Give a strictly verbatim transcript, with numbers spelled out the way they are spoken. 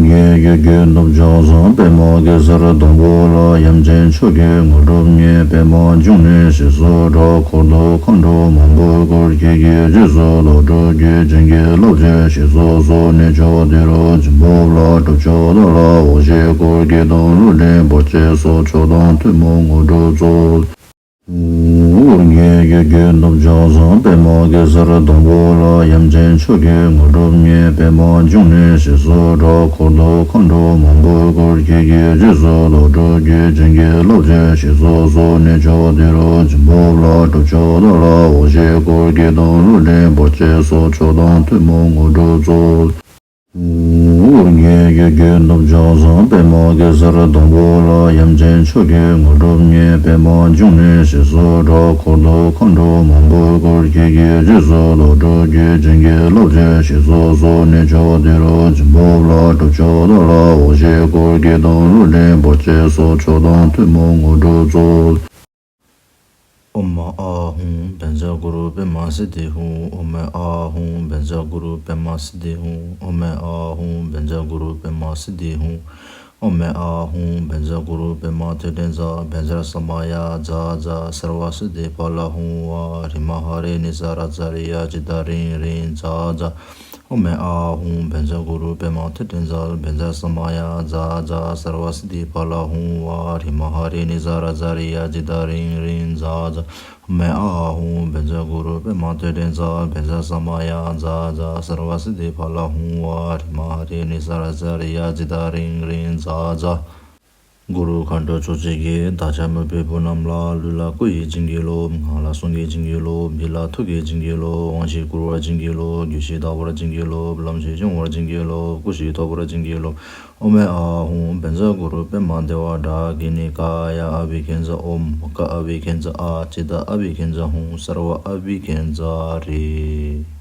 ངའི་གཡོ་སྒྱུ་ནུབ་ཕྱོགས་སུ་པདྨ་གེ་སར་སྡོང་པོ་ལ། ཡ་མཚན་མཆོག་གི་དངོས་གྲུབ་བརྙེས། པདྨ་འབྱུང་གནས་ཞེས་སུ་གྲགས། འཁོར་དུ་མཁའ་འགྲོ་མང་པོས་བསྐོར། ཁྱེད་ཀྱི་རྗེས་སུ་བདག་སྒྲུབ་ཀྱིས། བྱིན་གྱིས་བརླབ་ཕྱིར་གཤེགས་སུ་གསོལ། གནས་མཆོག་འདི་རུ་བྱིན་ཕོབ་ལ། སྒྲུབ་མཆོག་བདག་ལ་འོ་ཞིག་བསྐུལ། བགེགས་དང་ཀླུ་ལྡན་འབོད་ཅེས་སོ། མཆོག་དང་ཐུན་མོང་དངོས་གྲུབ་སྩོལ། ངའི་གཡོ་སྒྱུ་ནུབ་ཕྱོགས་སུ་པདྨ་གེ་སར་སྡོང་པོ་ལ། ཡ་མཚན་མཆོག་གི་དངོས་གྲུབ་བརྙེས། པདྨ་འབྱུང་གནས་ཞེས་སུ་གྲགས། འཁོར་དུ་མཁའ་འགྲོ་མང་པོས་བསྐོར། ཁྱེད་ཀྱི་རྗེས་སུ་བདག་སྒྲུབ་ཀྱིས། བྱིན་གྱིས་བརླབ་ཕྱིར་གཤེགས་སུ་གསོལ། གནས་མཆོག་འདི་རུ་བྱིན་ཕོབ་ལ། སྒྲུབ་མཆོག་བདག་ལ་འོ་ཞིག་བསྐུལ། བགེགས་དང་ཀླུ་ལྡན་འབོད་ཅེས་སོ། མཆོག་དང་ཐུན་མོང་དངོས་གྲུབ་སྩོལ། ངའི་གཡོ་སྒྱུ་ནུབ་ཕྱོགས་སུ་པདྨ་གེ་སར་སྡོང་པོ་ལ། ཡ་མཚན་མཆོག་གི་དངོས་གྲུབ་བརྙེས། པདྨ་འབྱུང་གནས་ཞེས་སུ་གྲགས། འཁོར་དུ་མཁའ་འགྲོ་མང་པོས་བསྐོར། ཁྱེད་ཀྱི་རྗེས་སུ་བདག་སྒྲུབ་ཀྱིས། བྱིན་གྱིས་བརླབ་ཕྱིར་གཤེགས་སུ་གསོལ། གནས་མཆོག་འདི་རུ་བྱིན་ཕོབ་ལ། སྒྲུབ་མཆོག་བདག་ལ་འོ་ཞིག་བསྐུལ། བགེགས་དང་ཀླུ་ལྡན་འབོད་ཅེས་སོ། མཆོག་དང་ཐུན་མོང་དངོས་གྲུབ་སྩོལ། ཨོཾ་ཨཱཿཧཱུྃ་བཛྲ་གུ་རུ་པདྨ་སིདྡྷི་ཧཱུྃ། ཨོཾ་ཨཱཿཧཱུྃ་བཛྲ་གུ་རུ་པདྨ་སིདྡྷི་ཧཱུྃ། ཨོཾ་ཨཱཿཧཱུྃ་བཛྲ་གུ་རུ་པདྨ་སིདྡྷི་ཧཱུྃ། ཨོཾ་ཨཱཿཧཱུྃ་བཛྲ་གུ་རུ་པདྨ་ཐོད་ཕྲེང་རྩལ། བཛྲ་ས་མ་ཡ་ཛཿཛཿ་སརྦ་སིདྡྷི་ཕ་ལ་ཧཱུྃ་ཧ་རི་མ་ཧ་རི་ནི་ས་ར་ཛ་རི་ཡ་ཛི་ད་རིང་རིང་ཛཿཛཿ། ཨོཾ་ཨཱཿཧཱུྃ་བཛྲ་གུ་རུ་པདྨ་ཐོད་ཕྲེང་རྩལ། བཛྲ་ས་མ་ཡ་ཛཿཛཿ་སརྦ་སིདྡྷི་ཕ་ལ་ཧཱུྃ་ཧ་རི་མ་ཧ་རི་ནི་ས་ར་ཛ་རི་ཡ་ཛི་ད་རིང་རིང་ཛཿཛཿ། ཨོཾ་ཨཱཿཧཱུྃ་བཛྲ་གུ་རུ་པདྨ་ཐོད་ཕྲེང་རྩལ། བཛྲ་ས་མ་ཡ་ཛཿཛཿ་སརྦ་སིདྡྷི་ཕ་ལ་ཧཱུྃ་ཧ་རི་མ་ཧ་རི་ནི་ས་ར་ཛ་རི་ཡ་ཛི་ད་རིང་རིང་ཛཿཛཿ། གུ་རུ་མཁའ་འགྲོ་མཆོག་སྲེད་ཀྱིས། བདག་ཅག་མོས་པའི་བུ་རྣམས་ལ། ལུས་ལ་སྐུ་ཡིས་བྱིན་གྱིས་རློབས། ངག་ལ་གསུང་གིས་བྱིན་གྱིས་རློབས། ཡིད་ལ་ཐུགས་ཀྱིས་བྱིན་གྱིས་རློབས། དབང་བཞི་བསྐུར་བར་བྱིན་གྱིས་རློབས། རྒྱུད་བཞི་དག་པར་བྱིན་གྱིས་རློབས། ལམ་བཞི་སྦྱོང་བར་བྱིན་གྱིས་རློབས། སྐུ་བཞི་ཐོབ་པར་བྱིན་གྱིས་རློབས། ཨོཾ་ཨཱཿཧཱུྃ་བཛྲ་གུ་རུ་པདྨ་དེ་ཝ་ཌཱ་ཀི་ཎི་ཀ་ཡ་ཨ་བྷི་ཥིཉྩ་ཨོཾ། མུ་ཁ་ཨ་བྷི་ཥིཉྩ་ཨཱཿ། ཙིཏྟ་ཨ་བྷི་ཥིཉྩ་ཧཱུྃ། སརྦ་ཨ་བྷི་ཥིཉྩ་ཧྲཱིཿ།